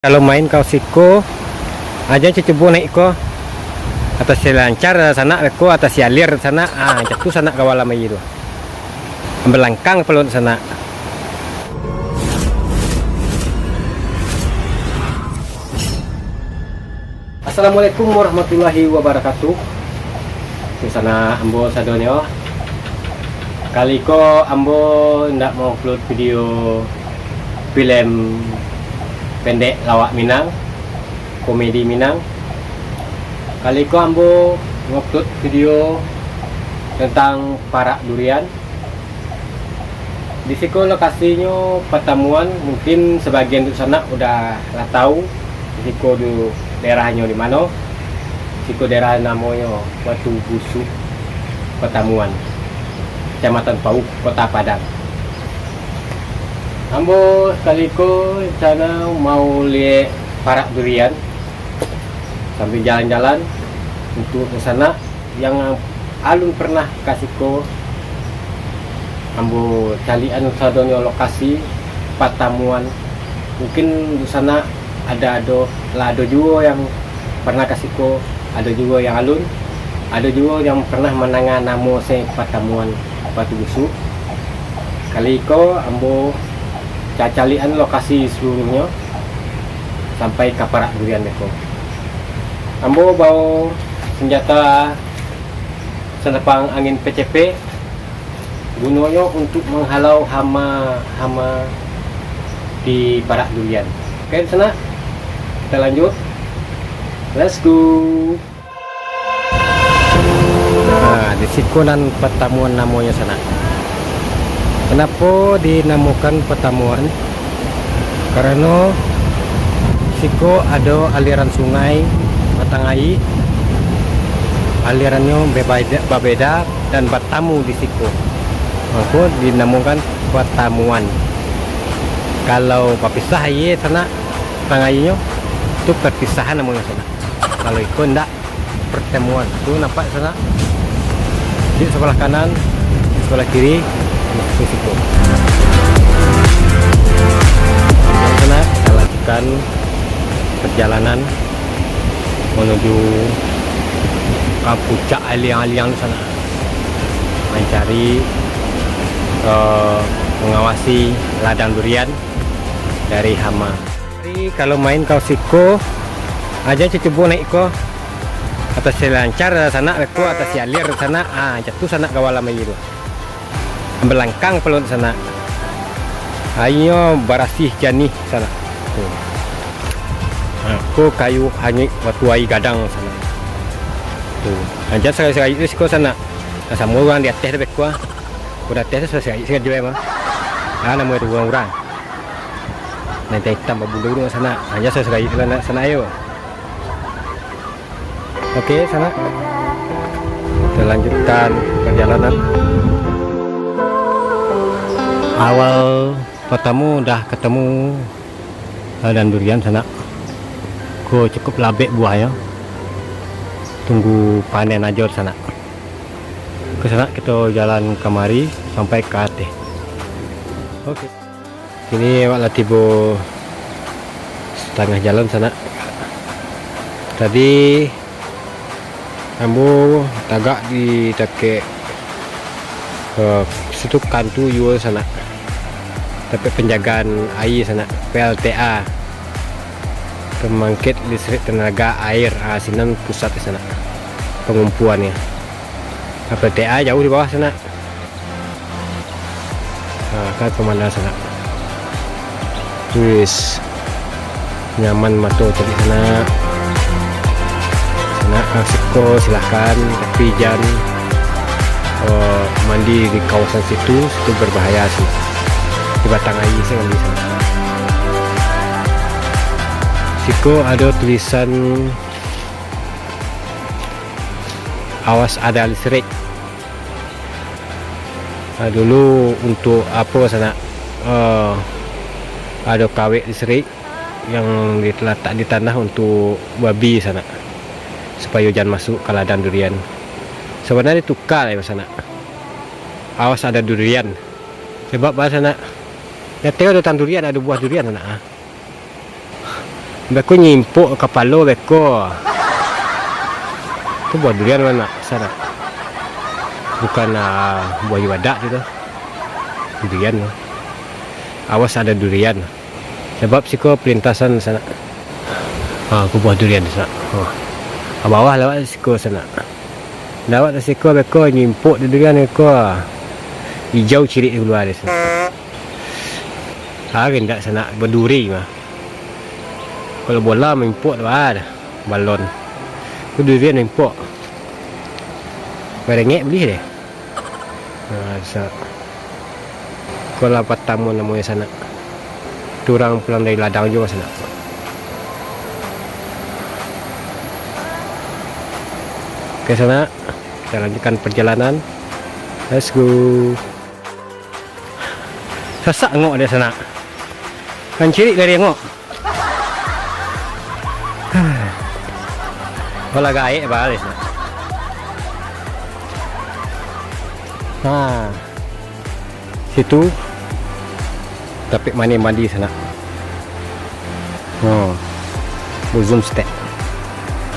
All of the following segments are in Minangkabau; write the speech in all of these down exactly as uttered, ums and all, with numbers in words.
Kalau main kau siko, aja cubo naik ko. Atau si lancar sanak ko, atau si alir sanak, ah, jatuh sanak ka dalam aia tu. Ambelangkang paluak sanak. Assalamualaikum warahmatullahi wabarakatuh. Sanak ambo sadonyo. Kali ko ambo ndak mau upload video filem pendek lawak Minang, komedi Minang. Kali ko ambo ngupload video tentang parak durian. Di siko lokasinyo patamuan, mungkin sabagian tu sanak udah lah tahu, di siko tu daerahnyo di mano. Di siko daerah namonyo Batu Busuk Patamuan, Kecamatan Pauh, Kota Padang. Ambo sakali ko rencana mau liek parak durian, sambil jalan-jalan untuk sanak yang alun pernah ka siko, ambo caliak anu sadonyo lokasi patamuan. Mungkin di sanak ada, ado, lah ado juo yang pernah ka siko, ado juo yang alun, ado juo yang pernah mandanga namo se patamuan Batu Busuk. Kali ko ambo cacaliak an lokasi saluruahnyo sampai ka parak durian beko. Ambo bao sanjato sanapang angin pecepek, gunonyo untuk manghalau hama-hama di parak durian. Oke, sanak, kita lanjut. Let's go. Nah, di siko nan patamuan namonyo sanak. Kenapo dinamokan patamuan? Karano siko ado aliran sungai, batang aia, alirannyo bebeda, babeda dan batamu di siko. Mako dinamokan patamuan. Kalau bapisah aia sanak, batang aianyo, tu perpisahan namonyo sanak. Kalau iko ndak, pertemuan. Tu nampak sanak. Di sebelah kanan, sebelah kiri, di situ. Sanak, kita lanjutkan perjalanan menuju ka puncak aliang-aliang tu sanak. Mencari, eh, mengawasi ladang durian dari hama. Jadi, kalau main kau siko, aja cubo naik ko. Atau si lancar sanak ko, atau si alir sanak, ah, jatuh sanak ka dalam aia tu. Ambelangkang paluak sanak. Aianyo barasiah janih sanak. Tu. Ha, ko kayu hanyuik batu aia gadang sanak. Tu. Aja sagai-sagai tu siko sanak. Nah, samo urang di ateh tu beko ah. Ko di ateh tu sagai-sagai sajo emang. Ah, namo tu urang-urang. Nan itam-itam babulu tu sanak. Aja sagai-sagai tu sanak, sanak ayo. Oke, sanak. Kita lanjutkan perjalanan. Awal pertamo dah ketemu ladang durian sanak. Ko cukup labek buahnyo. Tunggu panen ajo sanak. Oke sanak, kita jalan kamari sampai ka ateh. Oke. Kini awak lah tibo satangah jalan sanak. Tadi ambo tagak di dakek, eh, situ kantu juo sanak. Tampek penjagaan aia sanak, P L T A. Pembangkit Listrik Tenaga Air, ah, sinan pusat di sanak. Pengumpuannyo. P L T A jauah di bawah sanak. Ha, kan pemandangan sanak. Wis. Nyaman mato caliak sanak. Sanak ka siko silahkan, tapi jan, eh, mandi di kawasan situ, situ berbahaya sih. Di batang aia sih mandi sanak. Siko ado tulisan awas ada listrik. Ah, dulu untuk apo sanak, eh, ado kawek listrik yang dilatak di tanah untuk babi sanak, supayo jan masuk ka ladang durian. Sabananyo tuka lah sanak. Awas ada durian. Sabab bah sanak, di ateh ado batang durian, ado buah durian sanak, ah. Beko nyimpok kapalo beko. Tu buah durian, Sanak. Bukan, ah, buah juadak tu, tu. Durian tu. Awas ado durian. Sabab siko palintasan, Sanak. Ha, ko buah durian, Sanak. Ha. Ka bawah lewat siko, Sanak. Lewat siko beko nyimpok durian ko. Ijau cirik kalua dek, Sanak. Ha, indak, Sanak, baduri mah. Kalau bola mah impok tu, ah, balon. Ko durian impok. Barangek buliah deh. Ha, Sanak. Ko lah patang namonyo, Sanak. Tu urang pulang dari ladang juo, Sanak. Oke, Sanak. Kita lanjutkan perjalanan. Let's go. Sasak angok dek, Sanak. Kan cirik dari angok. Alah gaek baliak, Sanak. Ha. Situ tampek mandi-mandi, Sanak. Oh. Bo zoom stek.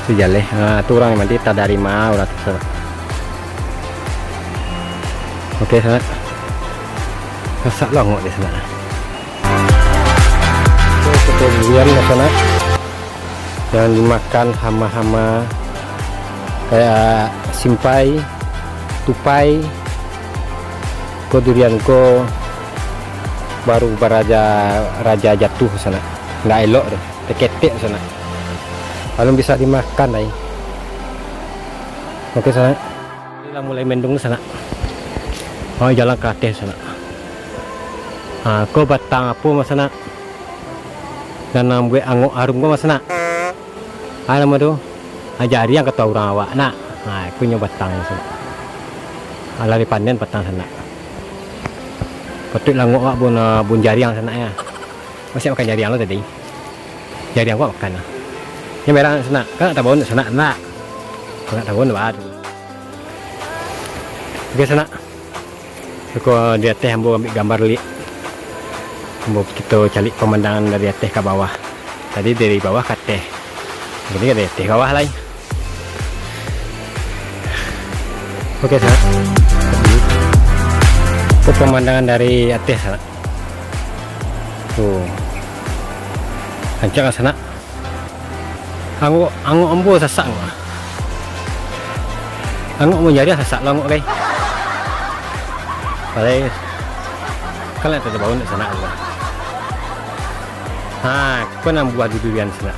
Sajaleh. Ha, tu urang mandi, tadari ma urang tu, Sanak. Oke, Sanak. Sasak lah angok dek, Sanak. Oke, foto durian lah, Sanak. Yang dimakan hama-hama kayak simpai, tupai. Ko durian ko baru baraja, raja jatuh, Sanak. Ndak elok tu, taketek, Sanak. Alun bisa dimakan lai. Oke, Sanak. Ini lah mulai mendung, Sanak. Oh, jalan ka ateh, Sanak. Ha, ko batang apo, Sanak? Nan mambuek angok harum ko, Sanak. Ha, namo tu? Ha, jariang kato urang awak, nak. Ha, iko nyo batang, Sanak. Ha, lah dipanen batang, Sanak. Patuik lah angok awak bun, ah, bun jariang, Sanak, ya. Masiak makan jariang lo tadi. Jariang awak makan lah. Nyo merah, Sanak. Kan nak tabaun, Sanak, nak. Kan nak tabaun, baru. Oke, Sanak. Iko di ateh ambo ambiak gambar liak. Ambo kito caliak pamandangan dari ateh ka bawah. Tadi dari bawah ka ateh. Kini dari ateh ka bawah lai. Oke, Sanak. Itu pamandangan dari ateh, Sanak. Tuh. Rancak kan, Sanak? Angok, angok ambo sasak, Mak. Angok ambo nyari sasak lo angok, kai. Padahal kan lah tabaun dek Sanak tu. Ha, ko nan buah durian, Sanak.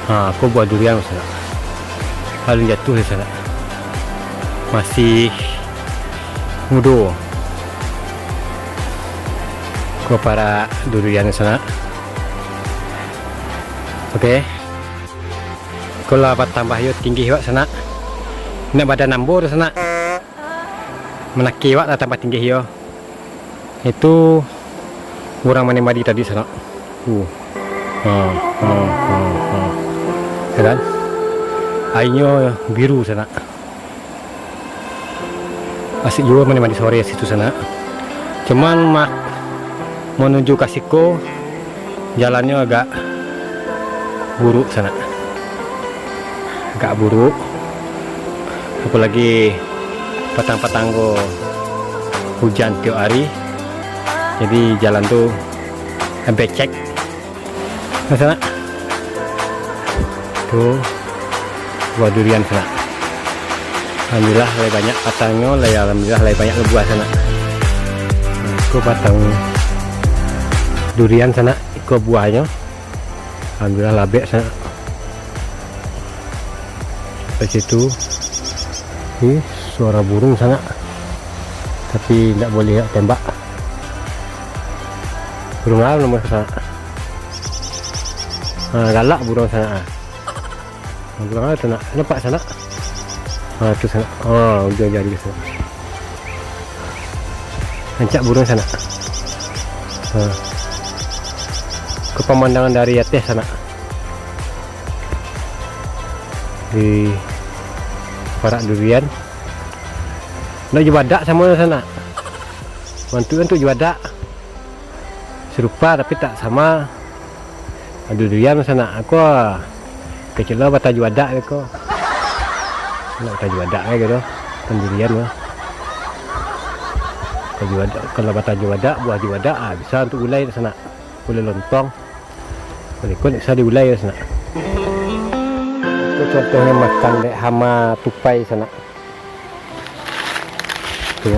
Ha, ko buah durian, Sanak. Alun jatuh, Sanak. Masih mudo. Ko parak durian, Sanak. Oke. Ko lah batambah yo tinggi awak, Sanak. Nak badan ambo tu, Sanak. Manaki awak lah tambah tinggi yo. Itu urang mandi-mandi tadi, Sanak. Uh. Ha, ha, ha, ha. Ya kan? Airanyo biru, Sanak. Asik juo mandi-mandi sore situ, Sanak. Cuman mak manuju ka siko jalannyo agak buruak, Sanak. Agak buruak. Apolagi patang-patang ko hujan tiok ari. Jadi jalan tu becek. Nah, Sanak. Tu buah durian, Sanak. Alhamdulillah, lai banyak patangnyo, lai, alhamdulillah, lai banyak buah, Sanak. Iko patang durian, Sanak. Iko buahnyo. Alhamdulillah, labek, Sanak. Sampai situ. Ih, suara burung, Sanak. Tapi ndak boleh tembak. Burung apo namo, Sanak? Ha, galak burung, Sanak. Burung apo, Sanak? Nampak, Sanak? Ha, tu, Sanak. Ha, ujuang jari, Sanak. Rancak burung, Sanak. Ha. Ko pamandangan dari ateh, Sanak. Di parak durian. Ndak jo badak samo, Sanak. Bantuak tu jo badak. Serupa tapi tak sama. Ado durian sanak, aku kecil lah bataju adak ko. Nak bataju adak ko, kan durian lah. Bataju adak, kalau bataju adak, buah juadak, ah, bisa untuk gulai sanak. Gulai lontong. Berikut bisa digulai sanak. Itu contohnya makan dek hama tupai sanak. Tu.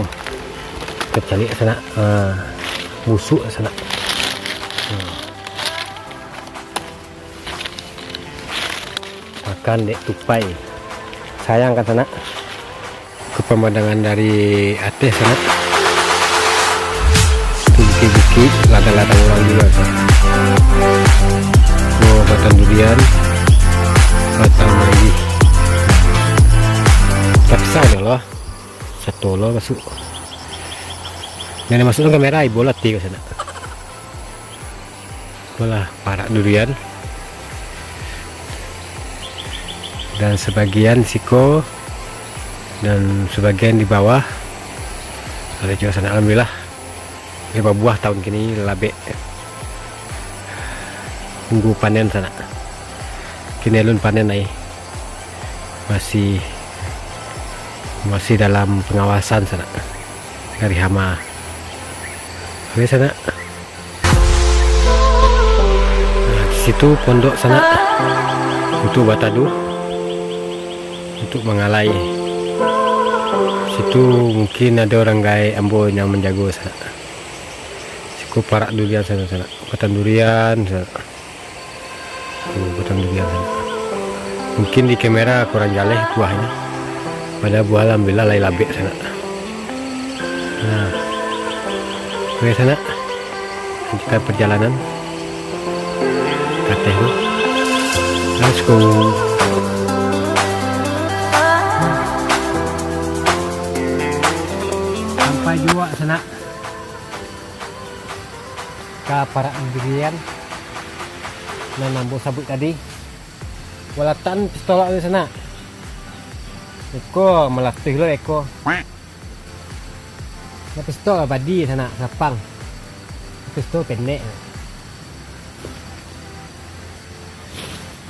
Kecaliak sanak. Ha. Busuk sanak. Hmm. Makan dek tupai. Sayang kan sanak. Ke pemandangan dari ateh sanak. Tu bukik-bukik, ladang-ladang urang juo sanak. Oh, batang durian, batang manggih. Tapi salah lah. Satu lah masuk. Yang masuk kamera ibo lah tigo sanak. Itulah parak durian. Dan sebagian siko dan sebagian di bawah. Ada juo sanak, alhamdulillah. Dia babuah tahun kini, labek. Tunggu panen sanak. Kini alun panen ai. Masih, masih dalam pengawasan sanak. Dari hama. Oke sanak. Nah, di situ pondok sanak. Untuk bataduh. Untuk mangalai. Situ mungkin ado urang gaek ambo yang manjago sanak. Siko parak durian sanak, sanak. Batang durian sanak. Tuh, batang durian sanak. Mungkin di kamera kurang jaleh buahnyo. Padahal buah alhamdulillah lai labek sanak. Nah. Oke sanak. Lanjutkan perjalanan. Kateh tu. Let's go. Sampai juo sanak. Ka parak durian nan ambo sabuik tadi. Walatan pistol awak tu sanak. Iko malatuih lo iko. Nah, pistol abadi sanak, sapang. Pistol pendek.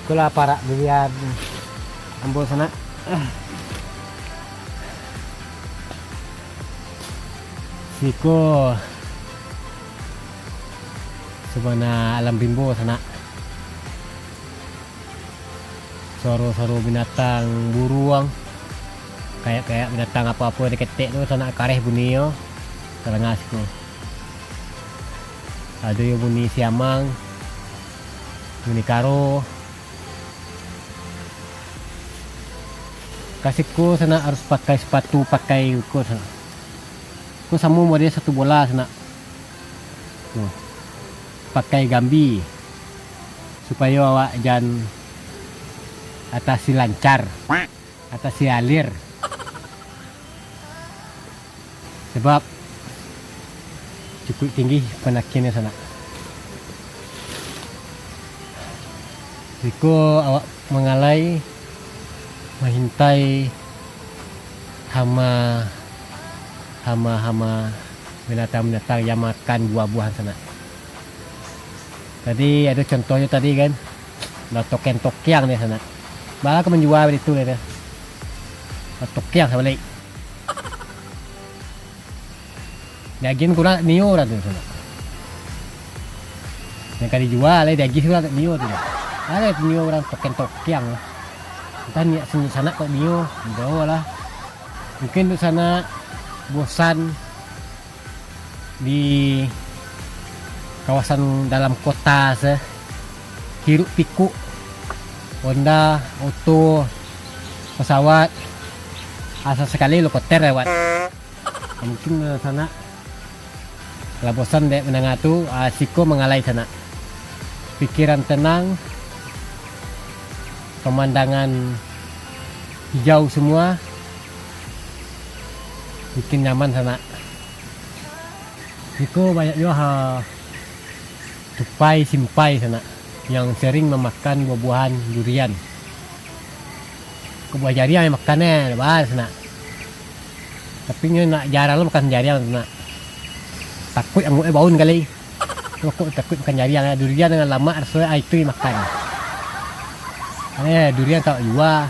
Ikolah parak durian ambo sanak. Siko sabana alam rimbo sanak. Suaro-suaro binatang, buruang, kayak-kayak binatang apo-apo di ketek tu sanak, kareh buninyo. Tadanga siko. Ado yo bunyi siamang, bunyi karo. Ka siko sanak harus pakai sepatu, pakai ukur sanak. Ko samo model satu bola sanak. Tuh. Pakai gambi. Supayo awak jan atasi lancar. Atasi alir. Sabab cukuik tinggi pandakiannyo sanak. Siko awak mangalai, mahintai hama, hama-hama binatang-binatang yang makan buah-buahan sanak. Tadi ado contohnyo tadi kan, lah tokeang-tokeang deh sanak. Baa ka manjua baitu deh. Lah tokeang sabalik. Diagiah urang nio urang tu sanak. Yang ka dijua lai diagiah urang nio tu. Ado nio urang tokeang-tokeang. Antah niat seni sanak kok nio, bawa lah. Mungkin tu sanak bosan di kawasan dalam kota se, hiruk pikuk, Honda, oto, pesawat, asa sakali helikopter lewat. Mungkin, eh, sanak lah bosan dek mandanga tu, ah, siko mangalai sanak. Pikiran tenang, pemandangan hijau semua, bikin nyaman sanak. Siko banyak juo ha, tupai simpai sanak yang sering mamakan buah-buahan durian. Ko buah jariang yang makan eh, lebar sanak. Tapi nyo nak jarang lo makan jariang sanak. Takuik anguak eh baun kali. Rokok takuik makan jariang, eh. Durian dengan lamak raso ai tu makan. Eh, durian tak jua.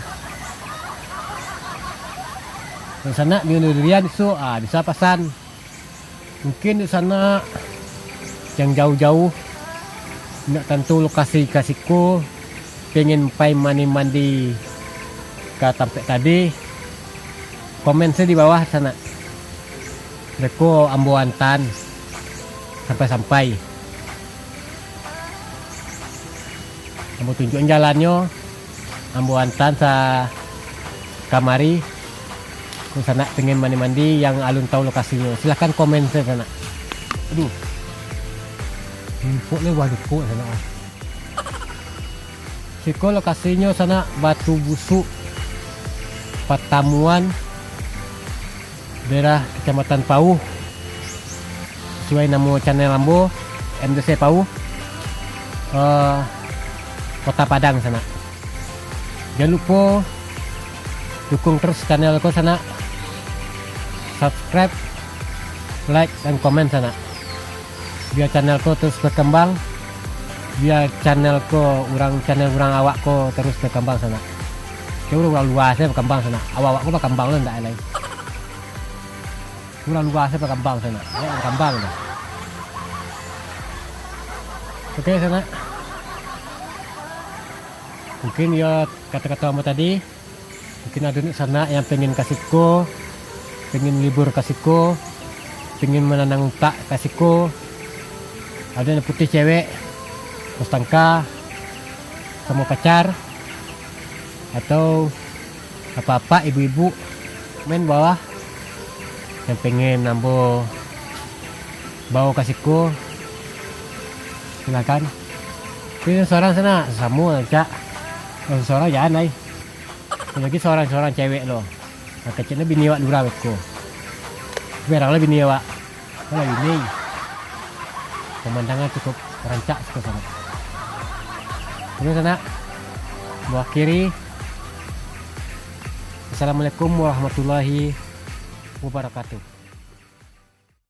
Kalau sanak dengan durian tu, ah, bisa pasan. Mungkin di sanak yang jauh-jauh, nak tantu lokasi ka siko, pengen pai mandi-mandi ka tampek tadi, komen sajo di bawah sanak. Beko ambo antaan sampai-sampai. Ambo tunjuakan jalannyo, ambo antaan sa-, kamari. Kalau sanak pengen mandi-mandi yang alun tahu lokasinyo, silahkan komen sajo sanak. Aduh. Impok le, waduh, kok sanak. Siko lokasinyo sanak Batu Busuk, Patamuan, daerah Kecamatan Pauh. Sesuai namo channel ambo, M D C Pauh, eh, Kota Padang sanak. Jan lupo dukung terus channel ko sanak. Subscribe, like, dan komen sanak. Bia channel ko terus berkembang. Bia channel ko urang, channel urang awak ko terus berkembang sanak. Kiro urang lua sajo berkembang sanak. Awak-awak ko berkembang lo ndak lai. Urang lua sajo berkembang sanak. Awak berkembang dah. Oke sanak. Mungkin yo kato-kato ambo tadi. Mungkin ado sanak yang pengen ka siko, pengen libur ka siko, pengen mananang utak ka siko. Ado nan putih cewek, kos tangka, samo pacar, atau apak-apak, ibu-ibu, komen bawah yang pengen ambo bawa ka siko, silakan. Tapi sorang sanak, samo rancak. Kalau sorang jan lai. Apolai sorang-sorang cewek lo. Nah, keceknyo bini awak lurah beko. Berang lah bini awak. Kalau bini. Pemandangan cukup rancak siko sanak. Terus sanak. Ambo akhiri. Assalamualaikum warahmatullahi wabarakatuh.